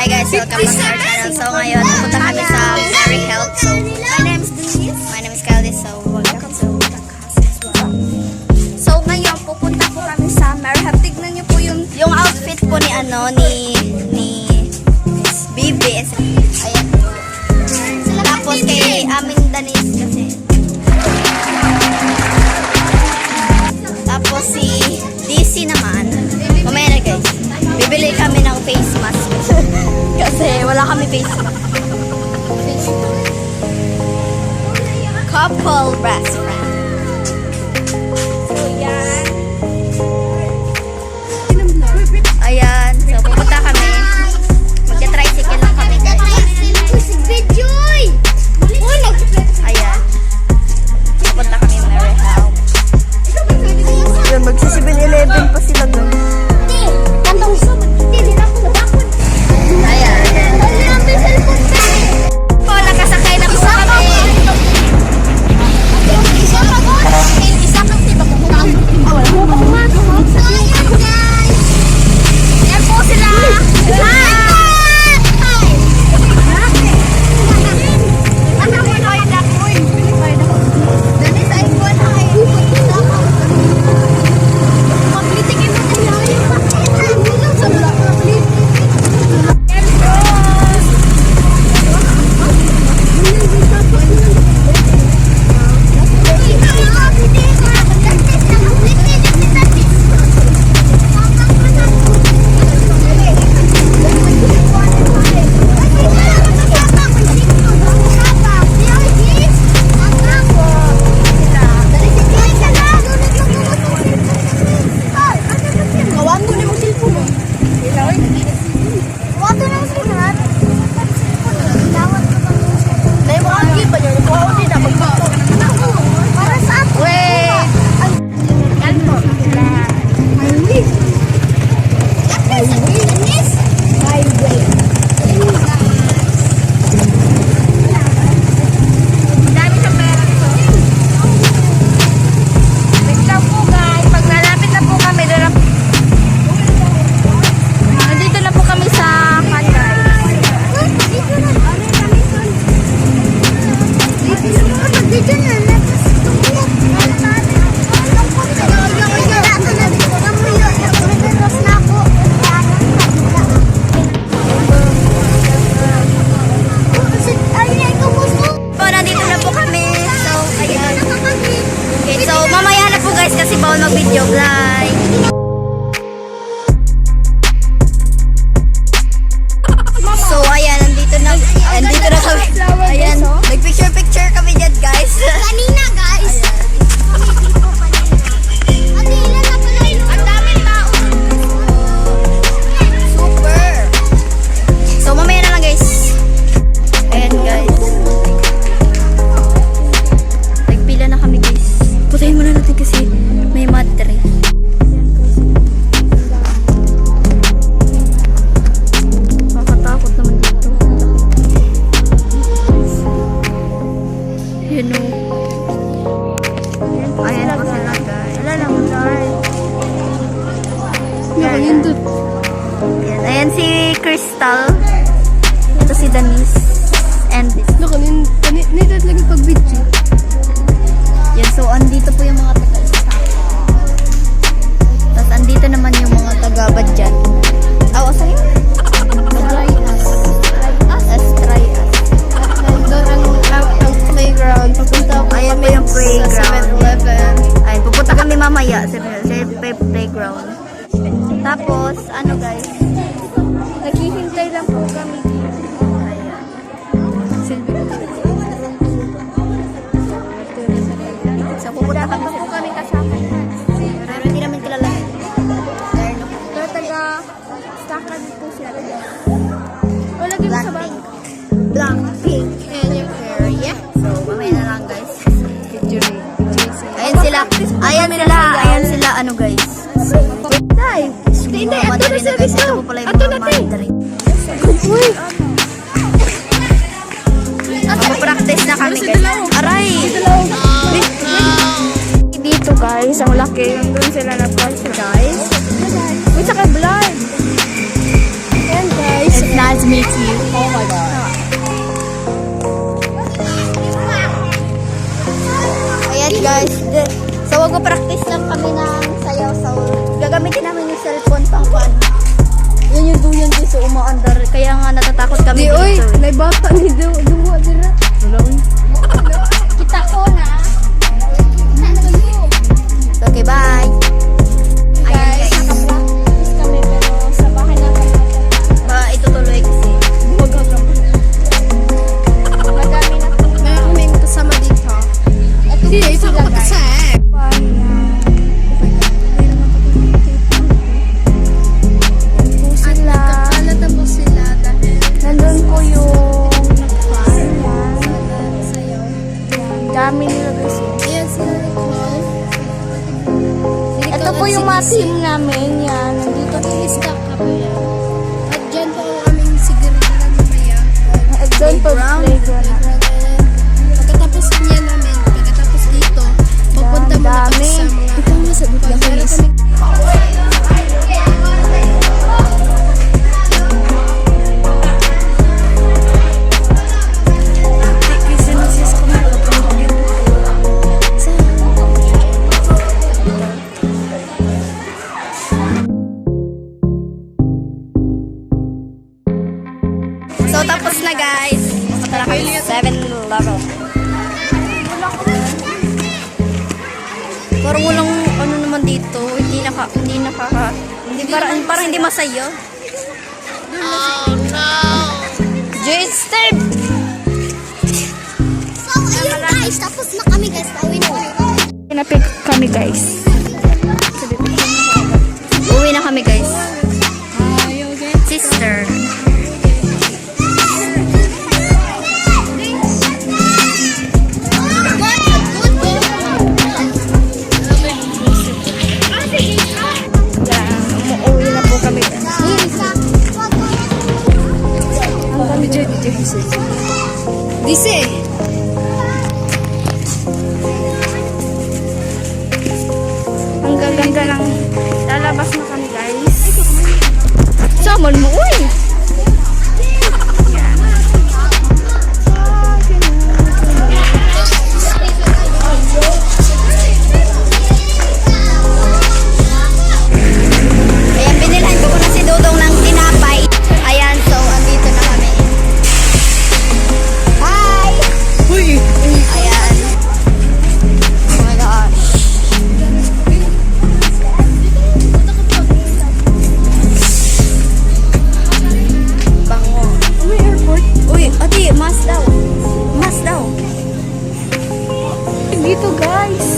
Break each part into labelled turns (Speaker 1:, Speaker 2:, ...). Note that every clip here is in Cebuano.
Speaker 1: Hi guys, welcome back to our channel. So ngayon, pupunta kami sa Mary Health. So,
Speaker 2: My name is Denise.
Speaker 1: My name is Kylie. So, welcome to
Speaker 2: So ngayon, pupunta po kami sa Mary Help. Tignan niyo po yung
Speaker 1: Yung outfit po ni ano, ni Miss Bibi. Ayan po. Tapos kay amin Denise kasi. Tapos si DC naman. Mamaya na, guys. Bibili kami ng face mask kasi wala kami face mask. Couple best friend.
Speaker 2: So yan.
Speaker 1: Ayan. So, pupunta kami. Magka-tricycle lang kami, guys. Ayan. Pupunta kami Mary Help.
Speaker 3: Yun, magsi 7-Eleven pa sila doon.
Speaker 1: Ayan. Po, nakasakay na po kami. Yan po sila. Hi! Wait!
Speaker 2: Yan po sila. Highway. Dami sa pera nito. Wait lang po, guys. Pag nalapit na po kami, doon na. Nandito na po kami sa kan, guys.
Speaker 1: Po, nandito na po kami. So, ayan. Okay, so mamaya na po, guys, kasi bawal mag-video. Bye! So, ayan, nandito na kami. Ayan, nag-picture-picture kami dyan, guys.
Speaker 4: Kanina, guys. Ate, ilan na pala yung
Speaker 2: Ang daming tao.
Speaker 1: Super! So, mamaya na lang, guys. Ayan, guys. Nagpila na kami, guys. Putahin muna natin kasi may madre. Ayan, guys. Kakatakot naman dito. Ang laki. Ayan o. Ayan po sila, guys.
Speaker 2: Wala lang, guys.
Speaker 1: Ayan. Ayan, ayan si Crystal. Ito si Denise. And this.
Speaker 3: Nindot lagi pag-video.
Speaker 1: Yan, so andito po yung mga taga Isaka. Tapos andito naman yung mga taga Badjan. Oh, asan yun?
Speaker 3: Try us.
Speaker 1: As try us.
Speaker 3: Doon ang playground. Papunta po
Speaker 1: Ayan po
Speaker 3: kami
Speaker 1: yung
Speaker 3: sa
Speaker 1: playground.
Speaker 3: 7-Eleven.
Speaker 1: Ay, pupunta kami mamaya sa playground. Tapos, ano, guys?
Speaker 2: Naghihintay lang po kami dito.
Speaker 1: Ayan.
Speaker 3: Silbi.
Speaker 1: So, pupunta
Speaker 2: Dapat
Speaker 1: kami
Speaker 2: pa
Speaker 1: sa
Speaker 2: po kami kasama.
Speaker 1: Pero hindi namin kilala. Pero,
Speaker 2: Pero taga Stakan po sila. O, lagay mo sa bag.
Speaker 1: Blackpink. Blackpink.
Speaker 2: Ayan yung area.
Speaker 1: So, mamaya na lang, guys.
Speaker 3: Picture.
Speaker 1: Ayan sila. Ayan sila. Ayan sila, ano, guys.
Speaker 3: Tay! Hindi,
Speaker 1: Mga
Speaker 3: ato na
Speaker 1: madre na, guys.
Speaker 3: service
Speaker 1: Ito
Speaker 3: daw.
Speaker 1: po pala yung
Speaker 3: Ato
Speaker 1: mga
Speaker 3: na, te.
Speaker 1: madre.
Speaker 3: Uy!
Speaker 1: Magpa-practice na kami, guys. Aray!
Speaker 2: Dito, guys, ang laki. Doon sila nag-concert.
Speaker 1: Guys.
Speaker 2: Uy, saka blood.
Speaker 3: Ayan, guys.
Speaker 1: It's not
Speaker 2: To meet you. Oh my God.
Speaker 1: Ayan, guys. So mag-practice lang kami ng sayaw. So gagamitin namin yung cellphone pang kwan. Yun yung duyan dito umaandar. Kaya nga natatakot kami
Speaker 2: Di, oy,
Speaker 1: dito, eh.
Speaker 2: may bata ni duwa dira.
Speaker 4: Kita ko na. Saan kayo?
Speaker 1: So, okay, bye. Ayan,
Speaker 2: Guys,
Speaker 1: guys.
Speaker 2: nakapractice kami pero sa bahay namin.
Speaker 1: Ba, itutuloy kasi.
Speaker 2: Madami na po. Meron kaming kasama dito. Ito po sila, guys. Po sila.
Speaker 4: Nagkakalata po sila dahil
Speaker 2: Nandun po yung
Speaker 4: sayaw.
Speaker 2: Dami nila, guys.
Speaker 4: Ayan sila Nicole.
Speaker 2: Ito po yung mga team namin. Yan. Nandito
Speaker 4: Ito yung staff ka yan. At dyan po ang aming sigurado mamaya.
Speaker 2: At doon po playground na.
Speaker 4: Pagkatapos niya namin, pagkatapos dito, pupunta muna kami
Speaker 2: Dami.
Speaker 4: sa mga. Ikaw nga sa bigla. Meron kaming
Speaker 1: So tapos na, guys. Punta na kami sa 7 level. Parang walang ano naman dito. Hindi nakaka, hindi parang, parang hindi masaya. Oh no! J-Step!
Speaker 4: So, ayun guys, tapos na kami, guys. Pauwi na kami.
Speaker 2: Pinapik kami, guys.
Speaker 1: Uwi na kami, guys. Sister.
Speaker 2: Yan. Umuwi na po kami, guys. Ang dami dyan.
Speaker 4: Dice.
Speaker 2: Ang gaganda ng lalabas na kami, guys.
Speaker 1: Samon mo, uy!
Speaker 2: Yan.
Speaker 1: Ayan, binilhan ko na si Dudong ng tinapay. Ayan, so andito na kami. Hi!
Speaker 3: Uy!
Speaker 1: Ayan. Oh my gosh. Bango.
Speaker 3: May airport.
Speaker 1: Uy, ate, mas daw. Mas daw.
Speaker 2: Dito, guys.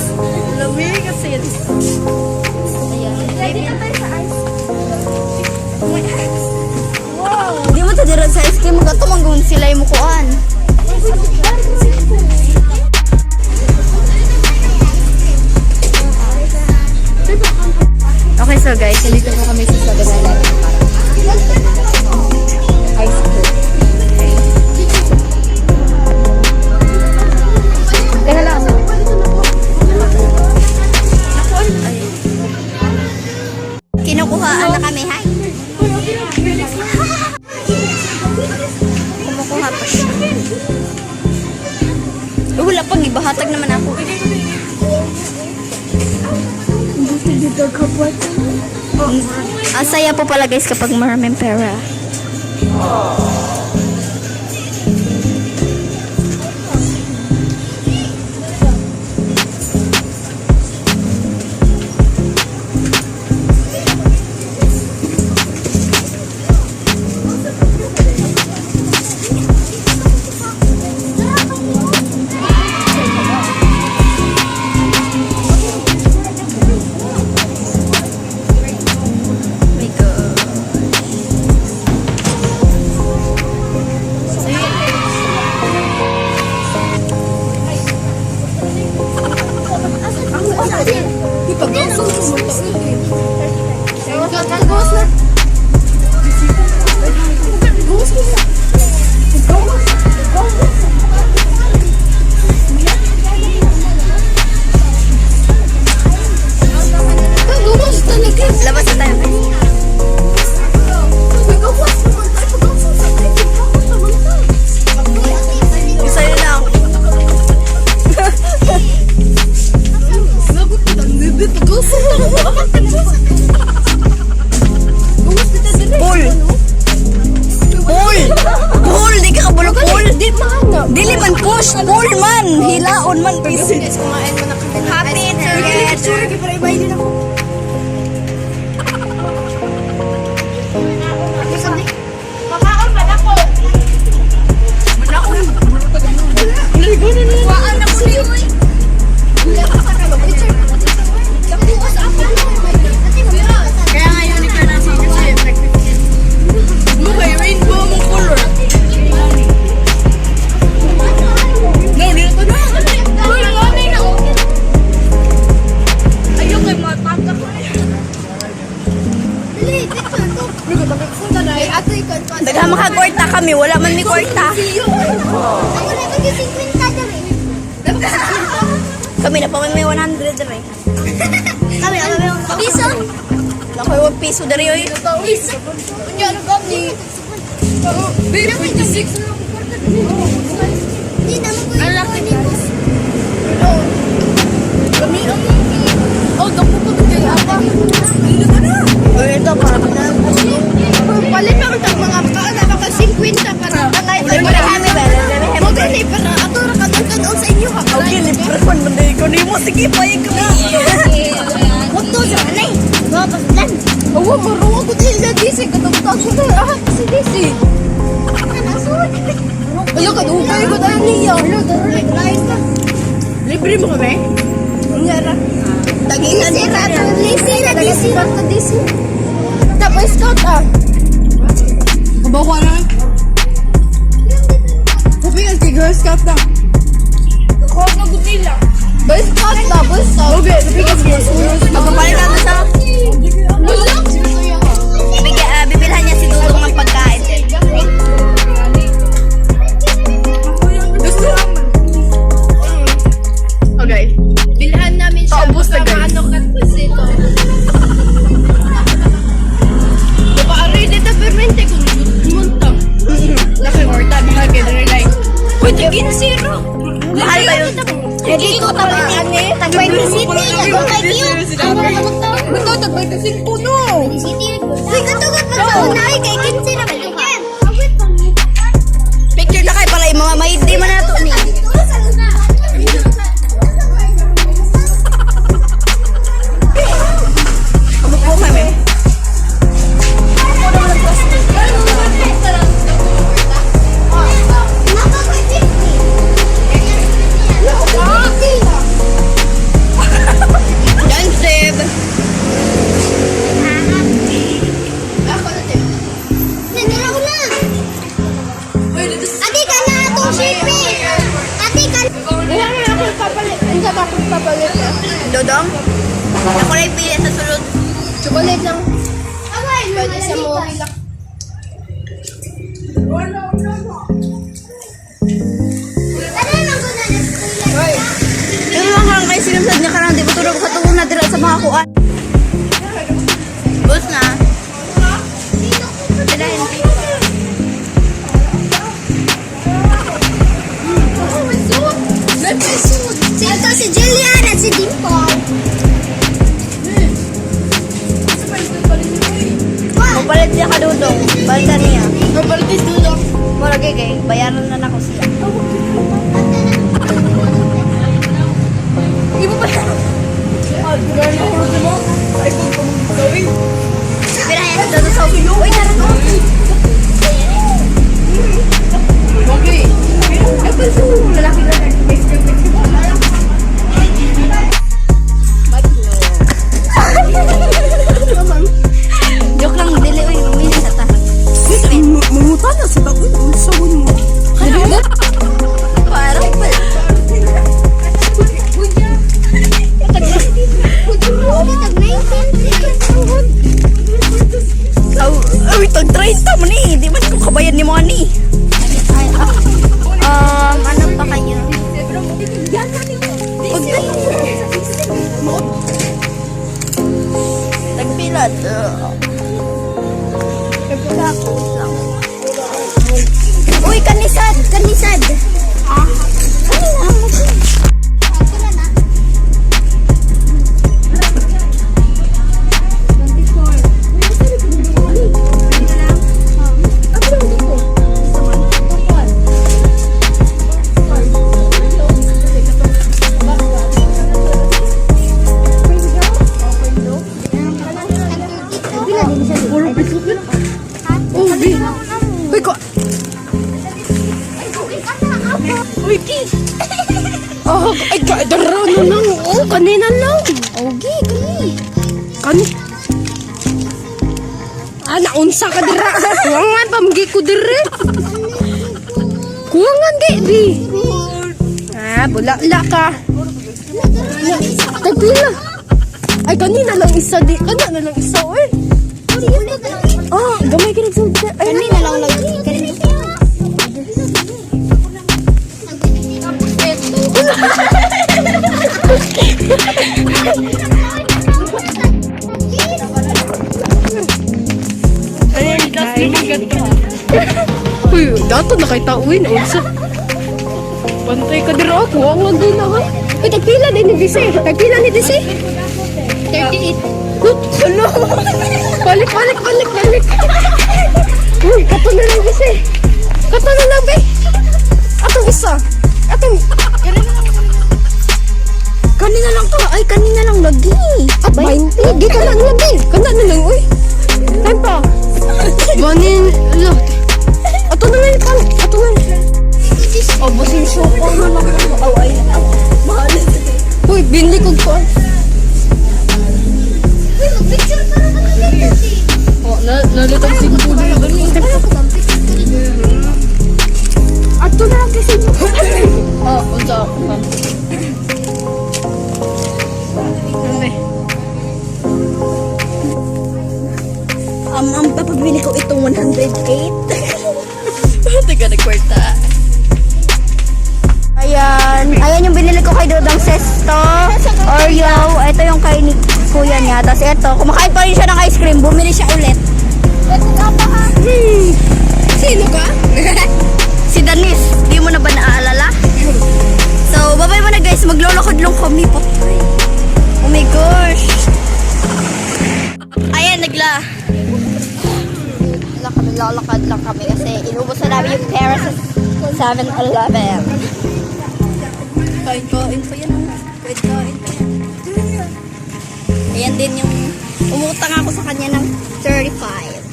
Speaker 3: Lamig kasi.
Speaker 1: Ayan.
Speaker 2: Dito tayo sa ice. Wow!
Speaker 1: Di mo to dira sa ice cream. Magato manggun sila yung mukuan. Okay, so guys,
Speaker 2: Dito po kami sa 7-Eleven para ice cream. Teka lang.
Speaker 1: Kinukuhaan na kami. Hi! Kumukuha pa siya. Uy, wala pang ibahatag naman ako.
Speaker 2: Dito kapwa.
Speaker 1: Ang saya po pala, guys, kapag maraming pera. My God.
Speaker 3: Fishbowl man! Hilaon man, pisit.
Speaker 2: Guys, kumain muna kami ng
Speaker 1: Happy
Speaker 2: ice cream.
Speaker 1: together.
Speaker 3: Para ibahin ako.
Speaker 2: Makaon man ako.
Speaker 1: Waan na ko ni uy.
Speaker 2: Kaya nga unicorn ang senior sa'yo, like 15.
Speaker 3: Okay, rainbow mong color. No, dito na.
Speaker 2: Uy, mami na. Ayaw kay mataka ko.
Speaker 1: Daghan makakwarta kami, wala man mi kwarta. Kami na pa man may 100 dere. Kami na may piso. Nakoy 1 piso dere oy.
Speaker 2: Piso. Unya ano ba ni?
Speaker 3: Babe, 26 na ako kwarta.
Speaker 2: Ang laki ni boss.
Speaker 3: Kami ang... Oh, dako ko kayo apa. Dito ka na.
Speaker 1: Oy, ito para na.
Speaker 2: Palit pa tag mga kaan na ka 50 para anay
Speaker 1: Wala kami ba?
Speaker 2: Mo gani para ato ra kadon sa inyo ha.
Speaker 3: Okay, libre man man dahil ko nimo. Sige, payag kami.
Speaker 1: Huwag sa anay. Mga paslan.
Speaker 2: Awa maruwa ko dili sa DC katong tag ko ah si DC. Ayo kadugay ko dahil niya. Hello, dara lain ka.
Speaker 3: Libre mo kami?
Speaker 2: Unya ra.
Speaker 1: Tagilan
Speaker 2: DC ra to, DC ra DC ra to DC. Tapos scout ah.
Speaker 3: Kabaw ka na. Sabi ka, kay Girl Scout na.
Speaker 2: Boy Scout ba? Boy Scout.
Speaker 3: Okay, sabi ka, Girl Scout.
Speaker 1: Magpapalit natin sa
Speaker 2: Wala.
Speaker 1: Bigyan, bibilhan niya si Dudong ng pagkain.
Speaker 3: Gusto Okay.
Speaker 4: Bilhan namin siya.
Speaker 3: Paubos na, guys.
Speaker 4: Ano ka kasi ito.
Speaker 2: Paaray dito permente kung munta.
Speaker 3: Naka-orta, mahal kayo na like. Uy, tagin zero.
Speaker 1: Mahal ba yun? Hindi ko tag 20 city, tag cute.
Speaker 3: Ito, tag 25 no.
Speaker 1: Uy, katugot pa sa una, ay, kay 15 na ba? Picture na kayo pala yung mga may di man nato ni. Kamupo kami. Expensive.
Speaker 2: Ate ka na atong shipping. Ate ka. Wala na ako papalit. Hindi ba ako papalit?
Speaker 1: Dodong? Ako na yung pili sa sulod.
Speaker 2: Chocolate lang. Pwede sa mo.
Speaker 1: Yung mga karang kayo sinusad niya karang di ba tulog ka tulog na dira sa mga kuan. Bus na. Tirahin.
Speaker 2: Sino si Jillian at si Dimple?
Speaker 1: Mapalit siya ka Dudong. Balitan niya.
Speaker 3: Mapalit si Dudong.
Speaker 1: Mura kay kay bayaran na nako siya.
Speaker 3: Iba pa. Ah, gano'n ako rin mo. Ay, kung gawin.
Speaker 1: Birahin si Dudong sa Uy, tara to.
Speaker 3: Okay. Lalaki na.
Speaker 1: Joke lang, dili uy, mamili na ta.
Speaker 3: Manguta na sa taon. Unsa mo?
Speaker 1: Parang pa. Uy, tag 30 man eh. Di man ko kabayan ni mo ani. Ano pa kayo? Tagpilat. Uy, kanisad! Kanisad! Ah, kanina.
Speaker 4: Uy, ko. Uy, ki. Oh, ay, ka, dara na lang. Oh, kanina lang.
Speaker 1: Okay, kani.
Speaker 4: Kani. Ah, naunsa ka dira. Kuwangan pa magi ko dire. Kuwangan di di. Ah, bula la ka. Tagpila. Ay, kanina lang isa di. Kana na lang isa, oy. Ah, gamay ka nagsulti. Ay,
Speaker 1: Kanina lang nag kanina.
Speaker 4: Ayan, guys. Uy, dato na kay tauin. Unsa? Bantay ka dira. Kuwangan din ako. Uy, tagpila din ni Dise. Tagpila ni Dise.
Speaker 2: 38.
Speaker 4: Ano? Balik, balik, balik, balik. Uy, kato na lang kasi. Kato na lang, be. Atong isa. Atong.
Speaker 1: Kanina lang to. Ay, kanina lang lagi.
Speaker 4: At 20. Di ka na lang, be. Kana na lang, uy. Time pa. Banin. Ala. Ato na lang, pal. Ato na lang.
Speaker 1: Oh, basin siya ko na lang. Oh, ay. Mahal.
Speaker 4: Uy, binli ko ko.
Speaker 2: Uy, mag-picture para ka na dito.
Speaker 3: Oh, na nalitag siguro dito.
Speaker 2: Ano ko bang picture ko dito?
Speaker 4: Ato na lang kasi.
Speaker 3: Oh, unsa?
Speaker 4: Ano?
Speaker 1: Ang papabili ko itong 108. Taga na kwarta. Ayan. Ayan yung binili ko kay Dodang Sesto. Oreo. Ito yung kay ni kuya niya. Tapos ito, kumakain pa rin siya ng ice cream. Bumili siya ulit.
Speaker 4: Sino ka?
Speaker 1: Si Danis, di mo na ba naaalala? So, babay mo na, guys. Maglolokod lang kami. Patay. Oh my gosh. Ayan, nagla. Wala kami, lalakad lang kami kasi inubos na namin yung pera sa 7-Eleven. Kain-kain pa yan. Oh. Kain-kain pa yan. Ayan din yung umutang ako sa kanya ng 35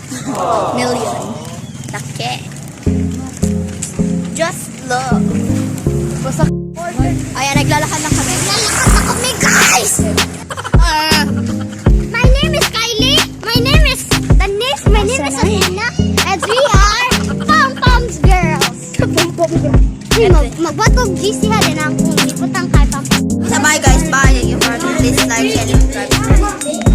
Speaker 1: million. Laki. Just love.
Speaker 3: Basta
Speaker 1: Ayan, naglalakad lang kami.
Speaker 2: Naglalakad na kami, guys! My name is Kylie. My name is Danis. My name is Athena. And we are Pom Pom's Girls. Uy, magbatog GC ha din ang kung ibutang kay Pom.
Speaker 1: Bye guys, bye. Thank you for watching. Please like, share, and subscribe.